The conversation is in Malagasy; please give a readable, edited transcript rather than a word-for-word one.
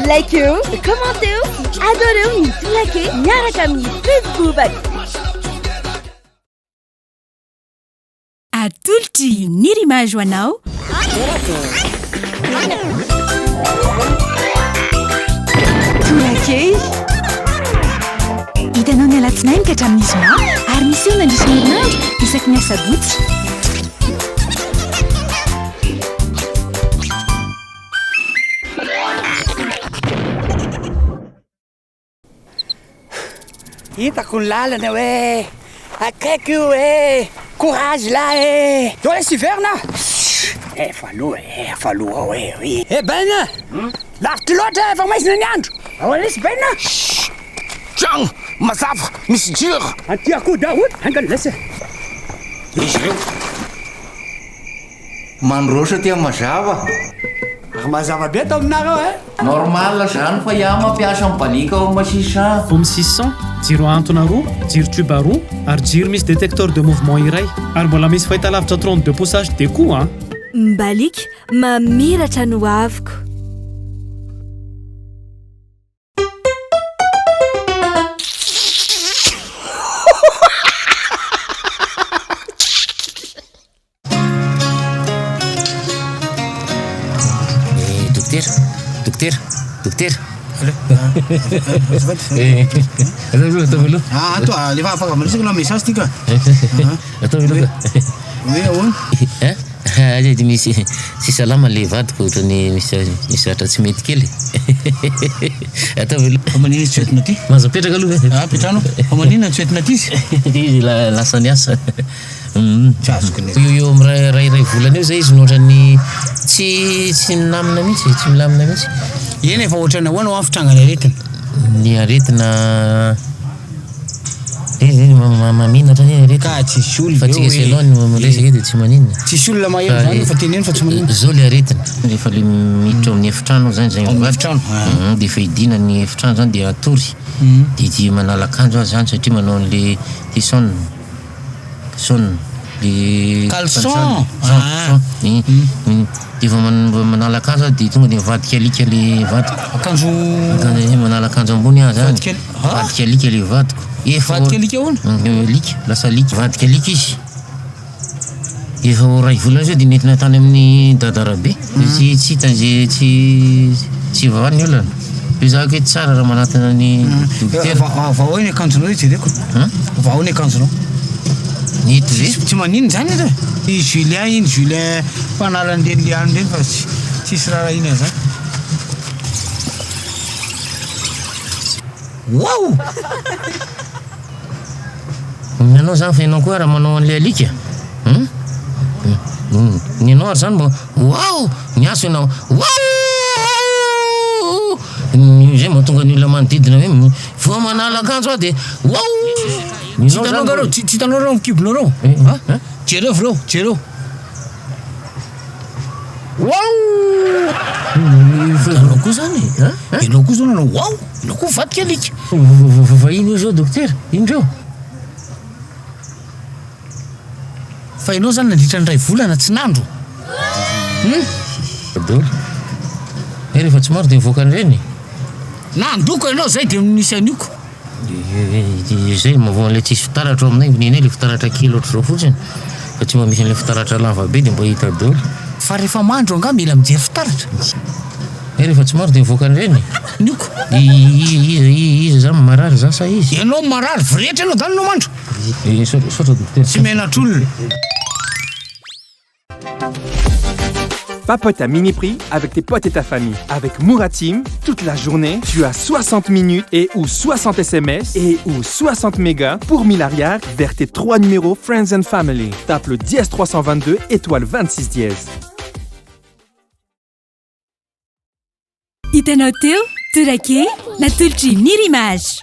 Likeo, commenteo sy adoreo ny Tolake miaraka amin'ny Facebook. Atolotry Nirimage ho anao. Tolakely. Hitanao ny alatsinainy ka hatramin'ny zoma ary miseho nandritra ny herinandro isaky ny asabotsy. Hitako ny lalana hoe akaiky io e! Courage lah e! Zao lesy hiverina ah! Efa aloha e, efa aloha ao e, oui. Eh Ben! Lavitra loatra efa maizina ny andro! Ao lesy Ben! Chut! Tragno mazava, misy jiro! Aty akoho daholo, haingana lesy e! Izy ireo. Mandroso aty am mazava. Ary mazava be ato aminareo eh! Normal zany fa iah mampiasa mibaliaka ao am 600. Home 600, jiro ahantona roa, jiro tube roa ary jiro misy détecteur de mouvement iray. Ary mbola misy fahitalavitra 32 pouces HD koa an! Mbaliaka, mamiratra ny hoaviko. Eh, dokotera, dokotera, dokotera. Aleo aloha, ataovy aloha. Ah, ato, alefa afaka miresaka na message ty ka. Ataovy aloha ka. Hoe ahoana? Hein? Aza dia misy tsy salama le vadiko ohatran'ny misy misy zavatra tsy mety kely. Ataovy aloha. Fa maninona izy tsy hoentina aty? Mahazo mipetraka aloha ve? Ah, petrano. Fa maninona tsy hoentina aty izy? Izy lasa niasa. Tsy azoko ny. Eo eo amin'ny iray iray volana eo zay izy no ohatran'ny tsy tsy milamina mihitsy, tsy milamina mihitsy. Eny e, fa ohatran'ny ahoana hoa ny fitrangan'ny aretina? Ny aretina izy iny maminatra anie ny aretina. Ka tsisy olona Fa eo tsika hoe. sy ianao no miresaka eto dia tsy maninona. Tsisy olona mahery Fa izany fa teneno fa tsy maninona. Zao le aretina, rehefa le miditra ao amin'ny efitrano zany zay Ao amin'ny mivadika, efitrano, ah. dia efa hidiana ny efitrano zany dia hatory, dia dia manala akanjo aho zany satria manao an'le Tyson. Son le Caleçon! Son son iny iny de vao manala akanjo aho de tonga de mivadika alika le vadiko. Akanjo. Akanjo manala akanjo ambony aho zany. Mivadika ah! Mivadika alika le vadiko. Efa Mivadika alika ahoana? Alika, lasa alika. Mivadika alika izy. Efa ho iray volana zao de nentina tany amin'ny Dadarabe. Tsy tsy hitany ze tsy tsy voavaha ny olana. Io zaka hoe tsara raha manatona ny dokotera. Vahao ny akanjonao io jereko. Vahao ny akanjonao. Ny eto ve? Tsy maninona izany eto e. I Julien iny, Julien mpanala an'ireny liana ireny fa tsisy raharahiana an'izany. Waouh! Ny anao zany fa ianao koa raha manao an'ilay alika hum ny anao ary zany mba waouh miantso ianao waouh zay mahatonga ny olona manodidina hoe vao manala akanjo aho de waouh Tsy hitanao nga reo, tsy hitanao reo ny kibonao reo? Eh, Jereo avy reo, jereo. Waouh! Ianao koa zany e, ianao koa zao nanao waouh, ianao koa mivadika alika. Vahiny io zao dokotera, ino reo? Fa ianao zany nandritra ny iray volana tsy nandro? Hum? Daholo. Eh rehefa tsy maro dia mivoaka an'ireny. Nandoko ianao zay dia nisy an'io ko. Izay mba ilay tsisy fitaratra ao aminay, ny anay ilay fitaratra kely ohatr'izao fotsiny fa tsy mba misy an'ilay fitaratra lava be dia mba hita daholo. Fa rehefa mandro angaha mila mijery fitaratra? Eh rehefa tsy maro dia mivoaka an'ireny. Nioko. Iza iza zany marary za sa izy? Ianao marary, voretra ianao zany ianao mandro? Misaotra dokotera. Tsy menatr'olona. Papote à mini prix avec tes potes et ta famille. Avec Mouratim, toute la journée, tu as 60 minutes et ou 60 SMS et ou 60 mégas pour 1000 arrière vers tes trois numéros Friends and Family. Tape le dièse 322 étoile 26 dièse. Hitanao teo, Torakely, natolotr'i Nirimage.